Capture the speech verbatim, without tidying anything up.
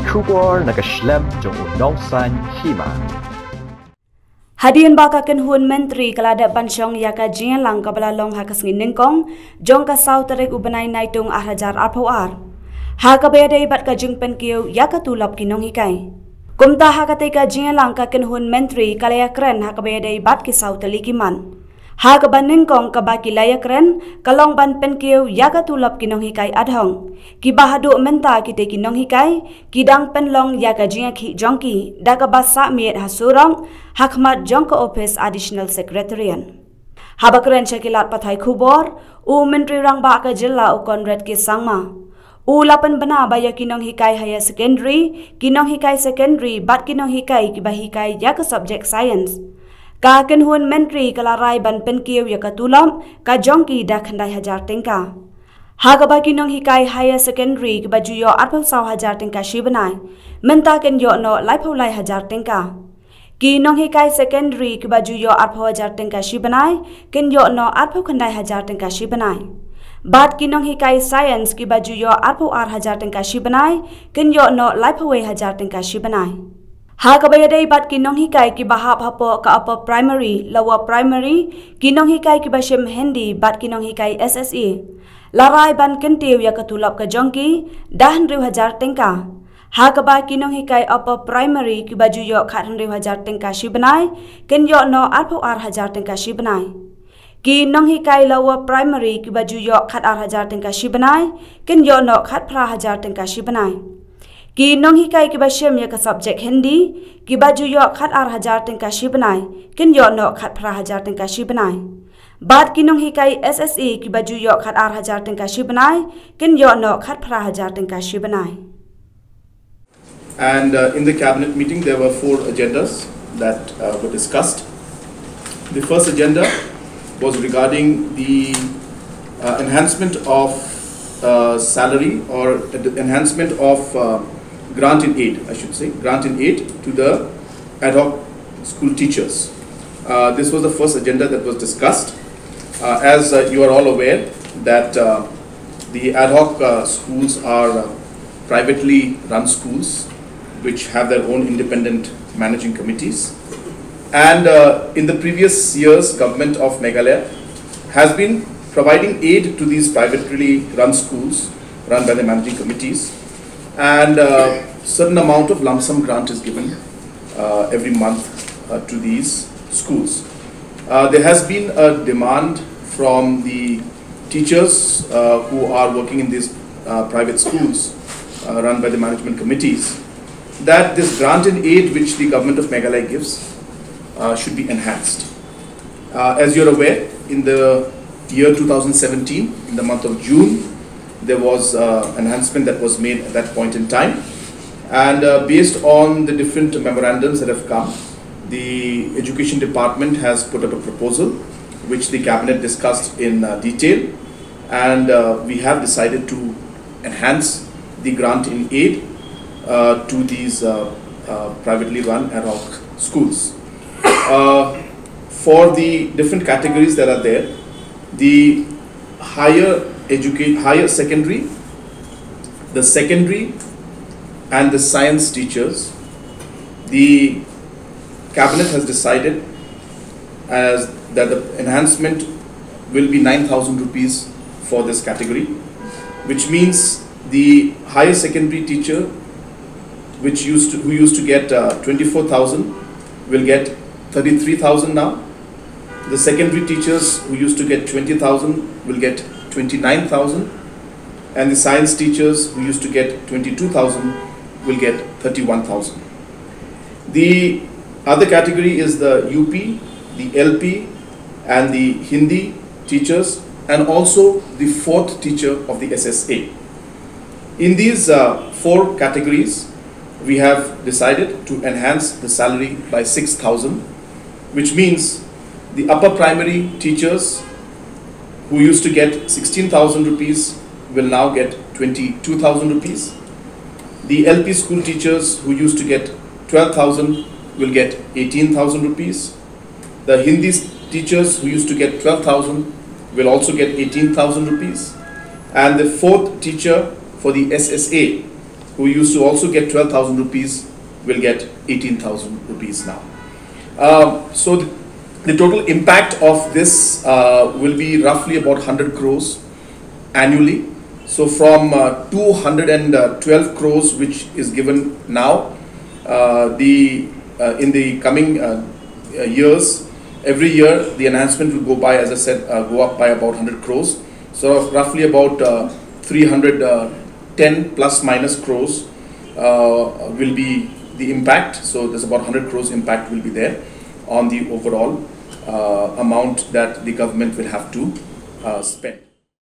Khubor na ka shlem jong u nongsan hima. Hadien ba ka kynhun myntri ka la dep ban shong ïa ka jingïalang kaba la long ha ka sngi nyngkong jong ka saw tarik u bnai Naitung ar hajar arphew ar, ha kaba ïadei bad ka jingpynkiew ïa ka tulop ki nonghikai. Kumta ha katei ka jingïalang ka kynhun myntri ka la ïakren ha kaba ïadei bad ki saw tylli ki mat. Ha kaba nyngkong kaba ki la ïakren ka long ban pynkiew ïa ka tulop ki nonghikai adhong, kiba haduh mynta kitei ki nonghikai ki dang pynlong ïa ka jingïakhih jong ki da kaba sah miet ha surok ha khmat jong ka ophis Additional Secretariat. Haba kren sha ki lad pathai khubor, u Myntri Rangbah ka jylla u Conrad K Sangma u la pynbna ba ïa ki nonghikai higher secondary, ki nonghikai secondary bad ki nonghikai kiba hikai ïa ka subject science, ka kynhun myntri ka la rai ban pynkiew ïa ka tulop ka jong ki da khyndai hajar tyngka. Ha kaba ki nonghikai higher secondary kiba ju ïoh arphew saw hajar tyngka shi bnai, mynta kin ïoh noh laiphew lai hajar tyngka. Ki nonghikai secondary kiba ju ïoh arphew hajar tyngka shi bnai kin ïoh noh arphew khyndai hajar tyngka shi bnai. Bad ki nonghikai science kiba ju ïoh arphew ar hajar tyngka shi bnai kin ïoh noh laiphew wei hajar tyngka shi bnai. Ha kaba ïadei bad ki nonghikai kiba hap hapoh ka upper primary, lower primary, ki nonghikai kiba shim Hindi bad ki nonghikai S S A, la rai ban kyntiew ïa ka tulop ka jong ki da hynriew hajar tyngka. Ha kaba ki nonghikai upper primary kiba ju ïoh khat hynriew hajar tyngka shi bnai kin ïoh noh arphew ar hajar tyngka shi bnai. Ki nonghikai lower primary kiba ju ïoh khat ar hajar tyngka shi bnai kin ïoh noh khat phra hajar tyngka shi bnai. Ki nonghikai kiba shim ïa ka subject Hindi kiba ju ïoh khat ar hajar tyngka shi bnai kin ïoh noh khat phra hajar tyngka shi bnai. Bad ki nonghikai S S A kiba ju ïoh khat ar hajar tyngka shi bnai kin ïoh noh khat phra hajar tyngka shi bnai. And uh, in the cabinet meeting, there were four agendas that uh, were discussed. The first agenda was regarding the uh, enhancement of uh, salary or the enhancement of uh, grant in aid, I should say, grant in aid to the ad hoc school teachers. Uh, this was the first agenda that was discussed. Uh, as uh, you are all aware that uh, the ad hoc uh, schools are uh, privately run schools which have their own independent managing committees. And uh, in the previous years, government of Meghalaya has been providing aid to these privately run schools run by the managing committees, and uh, certain amount of lump sum grant is given uh, every month uh, to these schools. Uh, there has been a demand from the teachers uh, who are working in these uh, private schools uh, run by the management committees that this grant and aid which the government of Meghalaya gives uh, should be enhanced. Uh, as you're aware, in the year two thousand seventeen, in the month of June, there was uh, an announcement that was made at that point in time. And uh, based on the different memorandums that have come, the Education Department has put up a proposal which the Cabinet discussed in uh, detail, and uh, we have decided to enhance the grant in aid uh, to these uh, uh, privately run ad hoc schools. Uh, for the different categories that are there, the higher educate higher secondary, the secondary, and the science teachers, the cabinet has decided as that the enhancement will be nine thousand rupees for this category, which means the higher secondary teacher, which used to, who used to get uh, twenty-four thousand, will get thirty-three thousand now. The secondary teachers who used to get twenty thousand will get twenty-nine thousand, and the science teachers who used to get twenty-two thousand will get thirty-one thousand. The other category is the U P, the L P, and the Hindi teachers, and also the fourth teacher of the S S A. In these uh, four categories, we have decided to enhance the salary by six thousand, which means the upper primary teachers who used to get sixteen thousand rupees will now get twenty-two thousand rupees. The L P school teachers who used to get twelve thousand will get eighteen thousand rupees. The Hindi teachers who used to get twelve thousand will also get eighteen thousand rupees. And the fourth teacher for the S S A who used to also get twelve thousand rupees will get eighteen thousand rupees now. Um, so the, the total impact of this uh, will be roughly about one hundred crores annually. So from uh, two hundred twelve crores, which is given now, uh, the uh, in the coming uh, uh, years, every year the enhancement will go by, as I said, uh, go up by about one hundred crores. So roughly about uh, three hundred uh, ten plus minus crores uh, will be the impact. So there's about one hundred crores impact will be there on the overall uh, amount that the government will have to uh, spend.